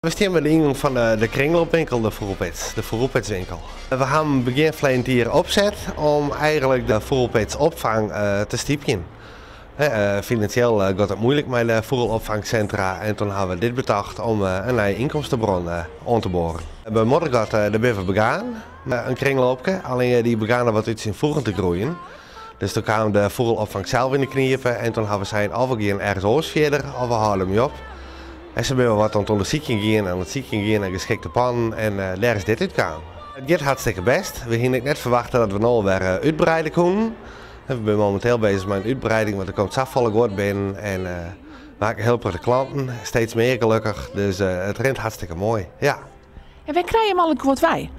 We stean by de yngong fan de kringloopwinkel De Fûgelpits, de Fûgelpitswinkel. We ha him begjin ferleden jier opset om eigenlik de fûgelpitsopfang te stypjen. Finansjeel giet it muoilik mei de fûgelopfangsintra en toen ha we dit betocht om in nije ynkomstebron oan te boaren. By Moddergat dêr binne we begaan mei in kringloopke, allinne dy begaane wat út syn foegen te groeien. Dus toen kaam de fûgelopfang sels yn de knipe en toen ha we sein of we gean ergens oars fierder of we hâlde him op. En sa binne we wat oan it ûndersykjen gien en oan it sykjen gien nei geskikte pannen en dêr is dit útkaam. It giet hartstikke bêst. We hiene ek net ferwachte dat we no alwer útbreide koenen. We binne mominteel bezich mei in útbreiding, want der komt safolle guod binnen en we ha ek in hiel protte klanten, steeds mear gelokkich. Dus it rint hartstikke moai, ja. En wêr krije jim al it guod wei?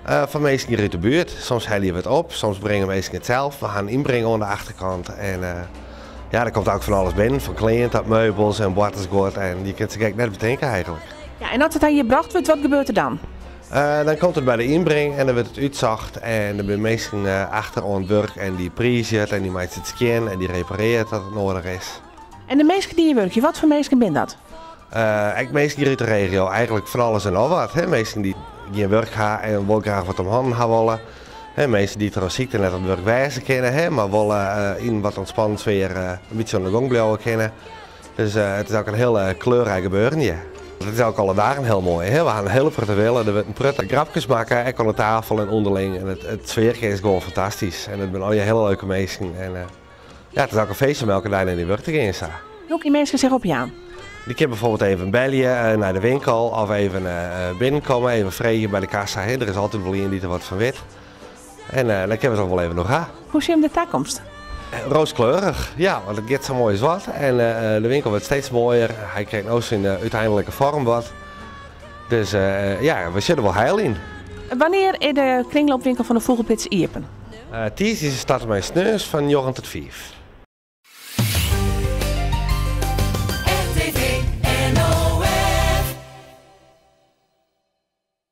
Fan minsken hjir út de buert. Soms helje we it op, soms bringe minsken it sels. We ha in ynbring oan de achterkant en ja, der komt ek fan alles binnen, fan klean tot meubels en boartersguod en je kinne it sa gek net betinke eigenlik. Ja, en as it dan hjir brocht wurdt, wat gebeurt der dan? Dan komt it by de ynbring en dan wurdt it útsocht en der binne minsken achter oan it wurk en dy priizje it en dy meitsje it skjin en dy reparearje it as it noadich is. En de minsken dy't hjir wurkje, wat foar minsken binne dat? Ek minsken hjir út de regio, eigenlik fan alles en noch wat. Minsken dy't gjin wurk ha en wol graach wat om hannen ha wolle. Minsken dy't troch sykte net oan it wurk wêze kinne, mar wol yn in wat ûntspannen sfear in bytsje oan de gong bliuwe kinne. Dus it is ek in hiel kleurrijk gebeuren hjir. It is ek alle dagen hiel moai. We ha in hiele protte wille, der wurdt in protte grapkes makke, ek oan de tafel en ûnderling. En it sfearke is gewoan fantastysk. En it binne allegear hiele leuke minsken. En ja, it is ek in feest om elke dei nei dyn wurk te gean sa. Hoe kinne minsken sich opjaan? Dy kinne bijvoorbeeld even belje nei de winkel of even binnenkomme, even freegje by de kassa. Der is altyd wol ien dy't der wat fan wit. En dan kinne we it noch wol even oer ha. Hoe sjogge jim de takomst? Rooskleurich, ja, want it giet sa moai as wat. En de winkel wurdt steeds moaier. Hy krijt no syn úteinlike foarm wat. Dus ja, we sjogge der wol heil yn. Wannear is de kringloopwinkel fan de Fûgelpits iepen? Tiisdeis tot en mei sneons fan njoggen tot fiif.